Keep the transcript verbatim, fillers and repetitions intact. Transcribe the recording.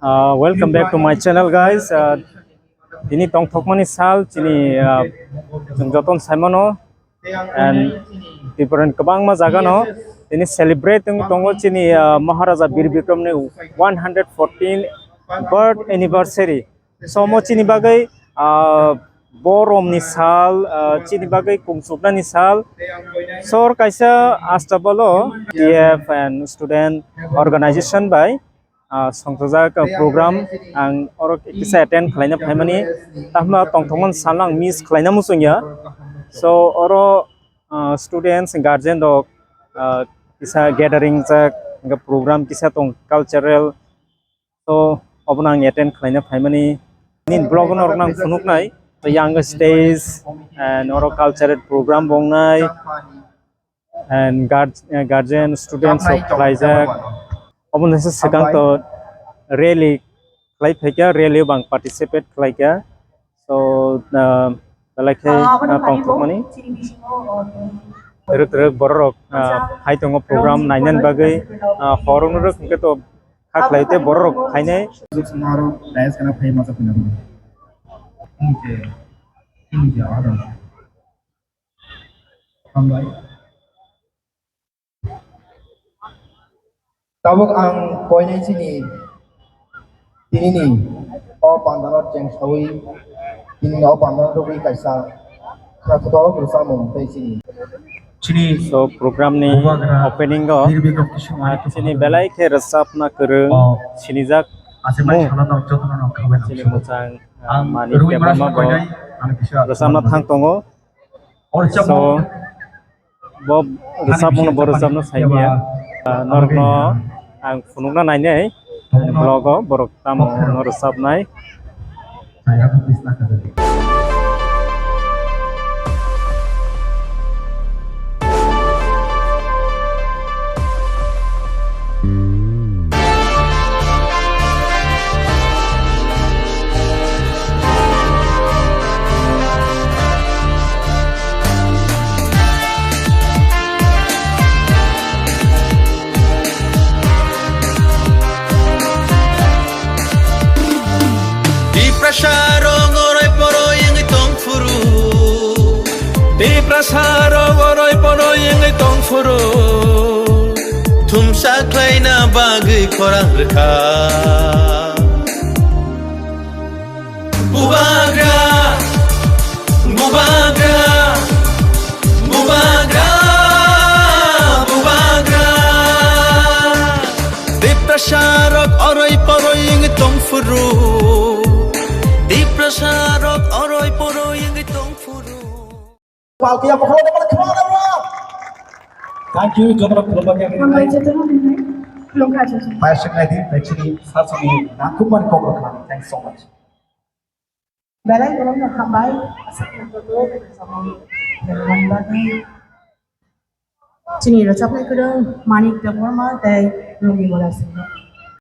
Uh, welcome back to my channel, guys. Uh, tini tongthokmani sal chini, uh, chwng joton saimano and different kwbangma jagano tini celebrate wng tongo chini, uh, Maharaja Bir Bikramni one hundred fourteen birth anniversary. So omo chini bagwi, ah, boromni sal, ah, chini bagwi kungchuknani sal. So oro kaisa astabalo T F and student organization bai, ah, songthajak, ah, program ang oro kisa attend khlaina phaimani. Tahma tongthokmani salno ang miss khlaina muchungya. So oro, ah, students, guardian rok, ah, kisa gathering jak, hingkhe program kisa tong cultural. So, obono ang attend khlaina phaimani. Nini vlog-o norokno ang phunuknai. So, young stage and oro cultural program bo wngnai and guard-, eh, guardian, students rok khlaijak. Obono se swkang to rally khlai phaikha, rally o bo ang participate khlaikha. So, ah, belai khe, ah, tongthokmani. Twrwk twrwk borok rok, ah, hai tongo program nainani bagwi, ah, hor wngwi rwk hwnkhe to kha khlai tei borok rok phainai. Sujuk swngo aro dais gana phai masa phai nang. Hwnkhe, hwnkhe aro. Hambai. Tabuk ang koinai chini tinini o pandano cheng sawi, tinini o pandano rwgwi kaisa khwnathok rwchapmung tei chini. Chini so program ni bubagra opening o, Nirvik Rokti Singh ah, Manik chini Bhagwan belai khe rwchapna kwrwng o sinijak aswk mung. Bai salano jotono khabai chini nangkukgo. Mwchang, ah, ang Manik Rwngwi Debbarma Murasing bo koinai, ang kisa rwchapna salmani thang tongo. O rwchapmung so, bo rwchapmungno bo rwchapna saimanya. Ah, norokno ang phunukna nainai, ani vlog o borok tamo no rwchapnai. Tiprasa rok oroi poroi wngwi tong phuru. Tiprasa rok oroi poroi wngwi tong phuru. Thumsa khlaina bagwi khorang rwkha. Bubagra, bubagra, bubagra, bubagra. Tiprasa rok oroi poroi wngwi tong phuru. Tiprasa rok oroi poroi wngwi tong phuru. Palkiya bokhorok bokhorok khwlangma rok. Thank you, jotono khulumma khe. Khulumkha jotono. Khulumkha jotono. Paisuk nai di, tei chini sasoni nangkukmani kok rok khna. Thanks so much. Belai borokno hambai. Chini rwchapnai kwrwng Manik Debbarma tei Rumi Murasing.